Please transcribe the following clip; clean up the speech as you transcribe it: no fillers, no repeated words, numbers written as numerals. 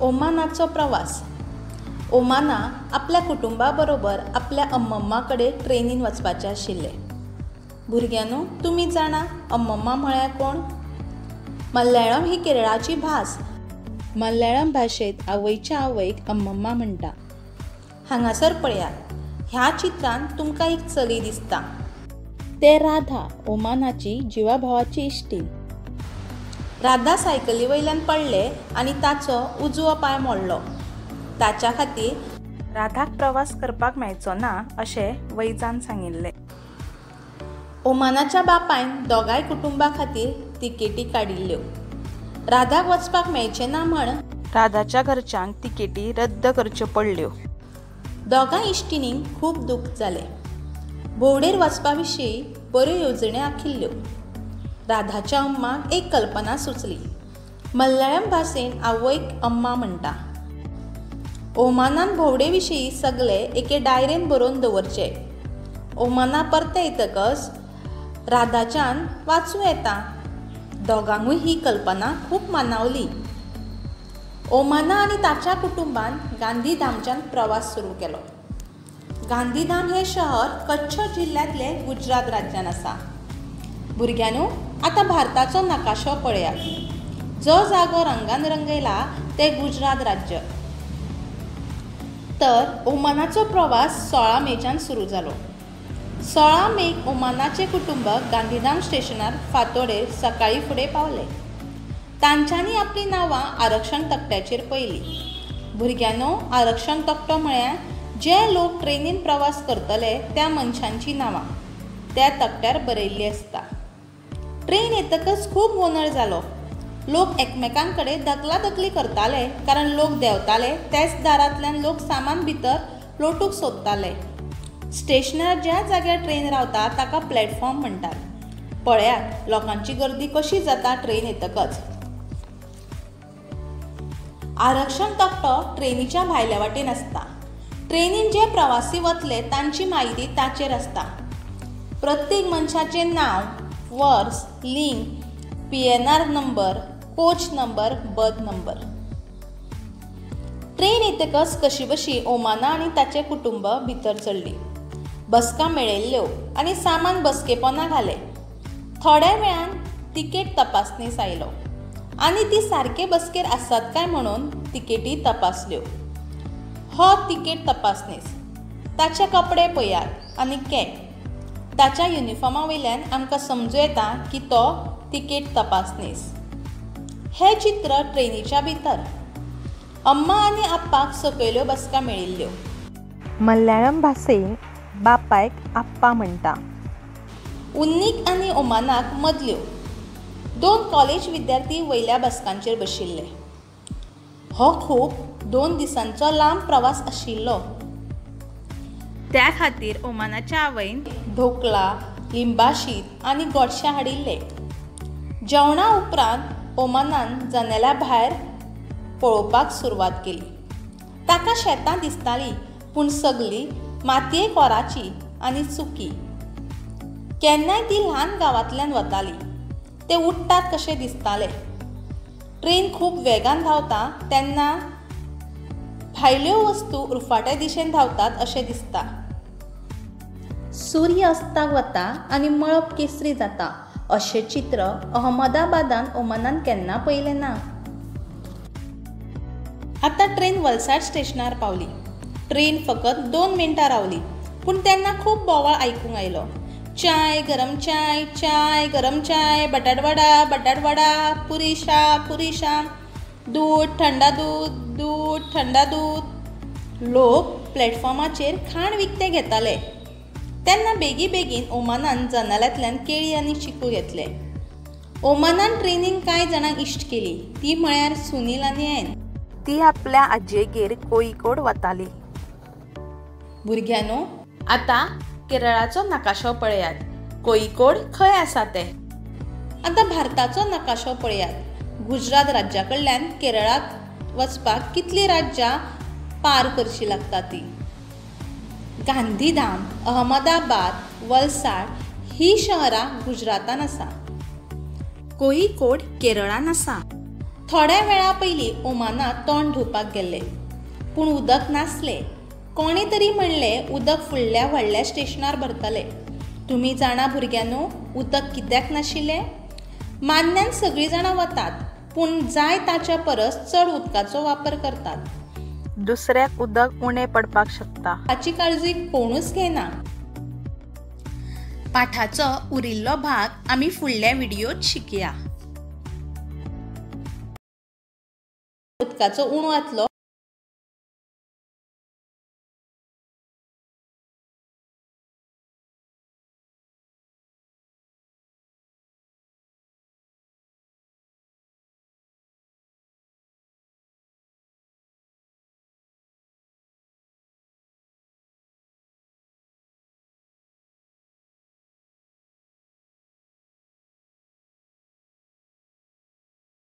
ओमानाचो प्रवास. ओमाना आपल्या कुटुंबा बरोबर आपल्या अम्मम्मा कडेन ट्रेनीन वचपाचें आशिल्लें. भुरग्यांनो, तुमी जाणा अम्मम्मा म्हळ्यार कोण? मल्याळम ही केरळाची भास. मल्याळम भाशेंत आवयच्या आवयक अम्मम्मा म्हणटा. हांगासर पळयात, ह्या चित्रांत तुमकां एक चली दिसता. तें राधा, ओमानाची जिवाभावाची इश्टीण. राधा सायकली वयल्यान पडलें आनी ताचो उजवो पांय मोडलो. ताच्या खातीर राधाक प्रवास करपाक मेळचो ना अशें वैजान सांगिल्लें. ओमानाच्या बापायन दोगांय कुटुंबा खातीर तिकेटी काडिल्ल्यो. राधाक वचपाक मेळचें ना म्हण राधाच्या घरच्यांक तिकेटी रद्द करच्यो पडल्यो. दोगांय इश्टिणींक खूब दूख जालें. भोंवडेर वचपा विशीं बऱ्यो येवजण्यो आंखिल्ल्यो. राधाच्या अम्माक एक कल्पना सुचली. मल्याळम भाशेन आवयक अम्मा म्हणटा. ओमानान भोंवडे विशीं सगळे एके डायरेन बरोवन दवरचे. ओमाना परतें येतकच राधाच्यान वाचूं येता. दोगांकूय ही कल्पना खूब मानावली. ओमाना आनी ताच्या कुटुंबान गांधीधामच्यान प्रवास सुरू केलो. गांधीधाम हें शहर कच्छ जिल्ल्यांतले गुजरात राज्यांत आसा. भुरग्यांनो, आतां भारताचो नकाशो पळयात. जो जागो रंगान रंगयला तें गुजरात राज्य. तर ओमानाचो प्रवास 16 मेच्यान सुरू जालो. 16 मेक ओमानाचें कुटुंब गांधीधाम स्टेशनार फांतोडेर सकाळीं फुडें पावलें. तांच्यांनी आपलीं नांवां आरक्षण तकट्याचेर पळयलीं. भुरग्यांनो, आरक्षण तकटो म्हळ्यार जे लोक ट्रेनीन प्रवास करतले त्या मनशांचीं नांवां त्या तकट्यार बरयल्लीं आसता. ट्रेन येतकच खूब गोंदळ जालो. लोक एकमेकां कडेन धकलाधकली करताले, कारण लोक देंवताले त्याच दारांतल्यान लोक सामान भितर लोटूंक सोदताले. स्टेशनार ज्या जाग्यार ट्रेन रावता ताका प्लॅटफॉर्म म्हणटात. पळयात लोकांची गर्दी कशी जाता ट्रेन येतकच. आरक्षण तकटो ट्रेनीच्या भायल्या वाटेन आसता. ट्रेनीन जे प्रवासी वतले तांची म्हायती ताचेर आसता. प्रत्येक मनशाचें नांव, वर्स, लिंग, PNR number, coach number, berth number. Train येतकच कशीबशी ओमाना आनी ताचें कुटुंब भितर चडली. बसका मेळयल्ल्यो आनी सामान बसके पोंदा घालें. थोड्या वेळान तिकेट तपासणीस आयलो आनी ती सारके बसकेर आसात काय म्हणून तिकेटी तपासल्यो. हो तिकेट तपासणीस. ताचे कपडे पळयात आनी कॅप. ताच्या युनिफॉर्मा वयल्यान आमकां समजूं येता की तो तिकेट तपासणीस. हें चित्र ट्रेनीच्या भितर. अम्मा आनी आप्पाक सकयल्यो बसका मेळिल्ल्यो. मल्याळम भाशेन बापायक आप्पा म्हणटा. उन्नीक आनी ओमानाक मदल्यो. 2 कॉलेज विद्यार्थी वयल्या बसकांचेर बशिल्ले. हो खूब 2 दिसांचो लांब प्रवास आशिल्लो. त्या खातीर ओमानाच्या आवयन ढोकळा, लिंबा शीत आनी गोडशें हाडिल्लें. जेवणा उपरांत ओमानान जनेला भायर पळोवपाक सुरवात केली. ताका शेतां दिसतालीं, पूण सगळीं मातये कोराची आनी चुकी. केन्नाय ती ल्हान गांवांतल्यान वताली. ते उडटात कशें दिसताले. ट्रेन खूब वेगान धांवता तेन्ना भायल्यो वस्तू उरफाट्या दिशेन धांवतात अशें दिसता. सूर्य अस्ताक वता आनी मळब केसरी जाता अशें चित्र अहमदाबादान ओमानान केन्ना पळयलें ना. आतां ट्रेन वलसाड स्टेशनार पावली. ट्रेन फकत 2 मिनटां रावली, पूण तेन्ना खूब बोवाळ आयकूंक आयलो. चाय गरम चाय, चाय गरम चाय, बटाटवडा बटाटवडा, पुरीशा पुरीशा, दूद थंडा दूद, दूद थंडा दूद. लोक प्लॅटफॉर्माचेर खाण विकतें घेताले. तेन्ना बेगी बेगीन ओमानान जनाल्यांतल्यान केळी आनी चिकू घेतले. ओमानान ट्रेनीन कांय जाणांक इश्ट केली, ती म्हळ्यार सुनील आनी एन. ती आपल्या आजयेगेर कोळीकोड वताली. भुरग्यांनो, आतां केरळाचो नकाशो पळयात. कोळीकोड खंय आसा तें. आतां भारताचो नकाशो पळयात. गुजरात राज्या कडल्यान केरळाक वचपाक कितलीं राज्यां पार करचीं लागता ती. गांधीधाम, अहमदाबाद, वलसाड ही शहरां गुजरातान आसा. कोळीकोड केरळान आसा. थोड्या वेळा पयलीं ओमाना तोंड धुवपाक गेल्ले, पूण उदक नासलें. कोणें तरी म्हणलें उदक फुडल्या व्हडल्या स्टेशनार भरतले. तुमी जाणा भुरग्यांनो, उदक कित्याक नाशिल्लें? मान्न्यान सगळीं जाणां वतात, पूण जाय ताच्या परस चड उदकाचो वापर करतात. दुसऱ्याक उदक उणें पडपाक शकता. हाची काळजी कोणूच घेना. पाठाचो उरिल्लो भाग आमी फुडल्या व्हिडियोत शिकया. उदकाचो उणो जातलो.